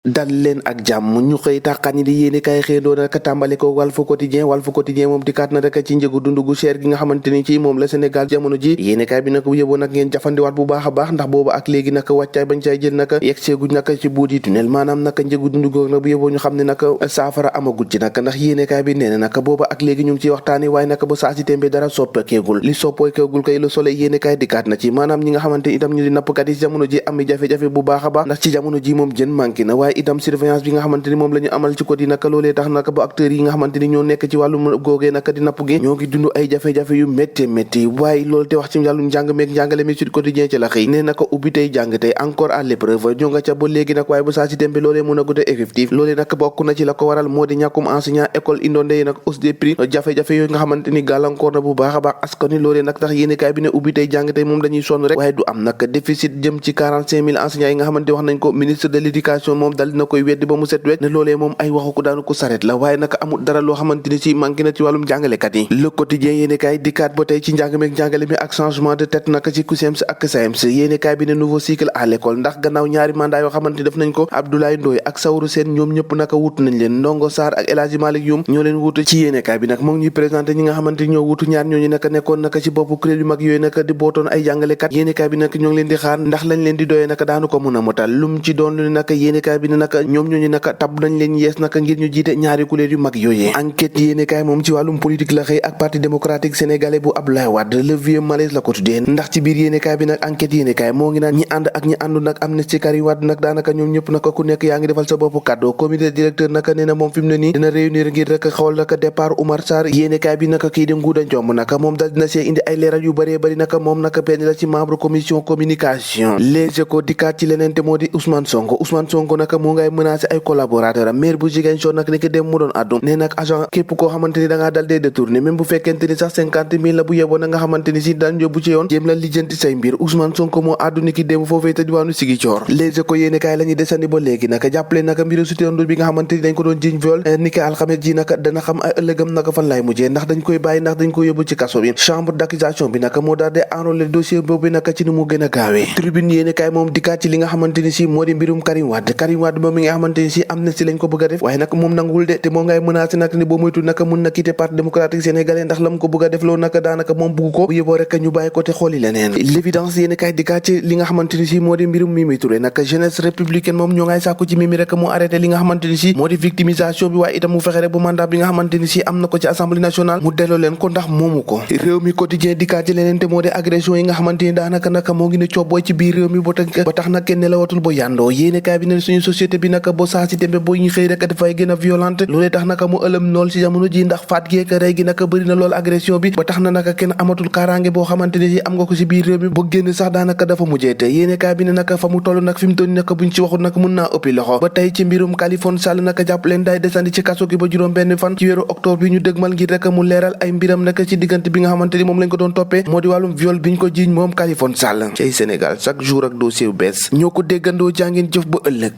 dal leen ak jàmm ñu xëy tàqani di yéeni kaay xëyandoo naka tàmbale ko Walf Quotidien moom dikkaat na rek ci njëgu dund gu cher gi nga xamante ni ci moom la Sénégal jamono ji yéeni kaay bi nag bu yëboo nag ngeen jafandiwaat bu baax a baax ndax boobu ak léegi nag wàccaay bañ cay jël nag yeggseegu nag ci buudi tunnel maanaam nag njëgu dund googu nag bu yëboo ñu xam ne nag saafara amagul ci nag ndax yéeni kaay bi nee na nag booba ak léegi ñu ngi ciy waxtaani waaye nag ba saa si tembe dara soppeekul li soppeekul kay Le Soleil yéeni kaay dikkaat na ci maanaam ñi nga xamante ni itam ñu di nappkat yi jamono ji am jafe-jafe bu baax a baax ndax ci jamono ji moom jën manqué na waaye itam surveillance bi nga xamante ni moom la ñu amal ci côté naka loolee tax naka ba acteurs yi nga xamante ni ñoo nekk ci wàllum googee naka di napp gi ñoo ngi dund ay jafe-jafe yu métti métti waaye loolu te wax ci wàllum njàng meeg njàngale mi Sud Quotidien ci la xëy ne naka ubbi tey jàng tey encore à l'épreuve ñoo nga ca ba léegi nag waaye bu saa si tembe loolee mun a gudde effectif loolee nag bokk na ci la ko waral moo di ñàkkum enseignant école indonde yi nag hausse des prix jafe-jafe yooyu nga xamante ni gàllankoor na bu baax a baax askan wi loolee nag tax yéenekaay bi ne ubbi tey jàng tey moom dañuy sonn rek waaye du am nag déficit jëm ci 45 000 enseignants yi nga xamante wax nañ ko ministre de l'éducation moom dal dina koy weddi ba mu set wecc ne loolee moom ay waxu ko daanu ko saret la waaye nag amul dara loo xamante ni ci manqué na ci wàllum jàngalekat yi Le Quotidien yéenekaay dikkaat ba tey ci njàng meeg njàngale mi ak changement de tête nag ci CUSEMS ak SAEMS yéenekaay bi ne nouveau cycle à l'école ndax gannaaw ñaari mandat yoo xamante ni def nañ ko Abdoulaye Ndoye ak Saourou Sène ñoom ñëpp naka wutu nañ leen Ndongo Sarr ak El Hadji Malick Youm ñoo leen wutu ci yéenekaay bi nag moo ngi ñuy présenté ñi nga xamante ni ñoo wutu ñaar ñooñu naka nekkoon naka ci boppu kuréel yu mag yooyu naka di bootoon ay jàngalekat yéenekaay bi nag ñoo ngi leen di xaar ndax lañ leen di doyee naka daanu ko mën a motal lum ci doon lu naka yéenekaay bi ne naka ñoom ñooñu naka tab nañ leen yees naka ngir ñu jiite ñaari kuréel yu mag yooyee enquête yéenekaay moom ci wàllum politique la xëy ak parti démocratique sénégalais bu Abdoulaye Wade le vieux malaise la ko tuddee ndax ci biir yéenekaay bi nag enquête yéenekaay moo ngi naan ñi ànd ak ñi àndu nag amnistie Karim Wade nag daanaka ñoom ñëpp naka ku nekk yaa ngi defal sa bopp kàddu comité directeur naka nee na moom fi mu ne nii dina réunir ngir rek xawal naka départ Oumar Sarr yéenekaay bi naka kii di Ngouda Ndiomb naka moom dal dina see indi ay leeral yu bëree bëri naka moom naka benn la ci membre commission communication Les Échos dikkaat ci leneen te moo di Ousmane Sonko naka moo ngay menacé ay collaborateur am maire bu Ziguinchor nag ni ki dem mu doon addu ne nag agent képp koo xamante ni da ngaa dal dee détourné même bu fekkente ni sax 50 000 la bu yeboo na nga xamante ni si daan yóbbu ci yoon jéem la lijjanti say mbir Ousmane Sonko moo addu ni ki dem foofee te diwaanu Ziguinchor Les Échos yéenekaay la ñuy desandi ba léegi naka jàppale naka mbiru Sitor Ndour bi nga xamante ni dañ ko doon jiñ viol ni ki alxames ji naka dana xam ay ëllëgam naka fan lay mujjee ndax dañ koy bàyyi ndax dañ koy yóbbu ci kaso bi chambre d'accusation bi naka moo daal di enrôler dossier boobu naka ci ni mu gën a gaawee tribune yéenekaay moom dikkaat ci li nga xamante ni si moo di mbirum Karim Wade moom mi nga xamante ni si amnistie lañ ko bëgg a def waaye nag moom nangul de te moom ngay menacé nag ni boo moytu naka mun na quitter parti démocratique sénégalais ndax la mu ko bëgg a def loolu naka daanaka moom bugg ko bu yóbboo rek ñu bàyyi ko te xooli leneen l'évidence yéenekaay dikkaat ci li nga xamante ni si moo di mbirum Mimi Touré naka jeunesse républicaine moom ñoo ngay sàkku ci Mimi rek mu arrêté li nga xamante ni si moo di victimisation bi waaye itam mu fexe rek bu mandat bi nga xamante ni si am na ko ci assemblée nationale mu delloo leen ko ndax moomu ko réew mi quotidien dikkaat ci leneen te moo di agression yi nga xamante ni daanaka naka moo ngi ne cobbooy ci biir réew mi ba tax nag kenn nelawatul ba yàndoo yéenekaay bi ne suñu société bi naka bo saa si tembe boo ñu xëy rek dafay gën a violente loolee tax naka mu ëlëm lool ci jamono ji ndax faat gi ak rey gi naka bëri na lool agression bi ba tax na naka kenn amatul kaaraange boo xamante ni si am nga ko ci biir réew mi ba génn sax daanaka dafa mujjee te yéenekaay bi ne naka fa mu toll nag fi mu toll naka buñ ci waxul nag mun naa ëppi loxo ba tey ci mbirum Khaliphone Sall naka jàpp leen day desandi ci kaso gi ba juróom benn fan ci weeru octobre bi ñu dëgmal ngir rek mu leeral ay mbiram naka ci diggante bi nga xamante ni moom lañ ko doon toppee moo di wàllum viol biñ ko jiiñ moom Khaliphone Sall ci Sénégal chaque jour ak dossier bu bees ñoo ko déggandoo jàngeen jëf ba ëllëg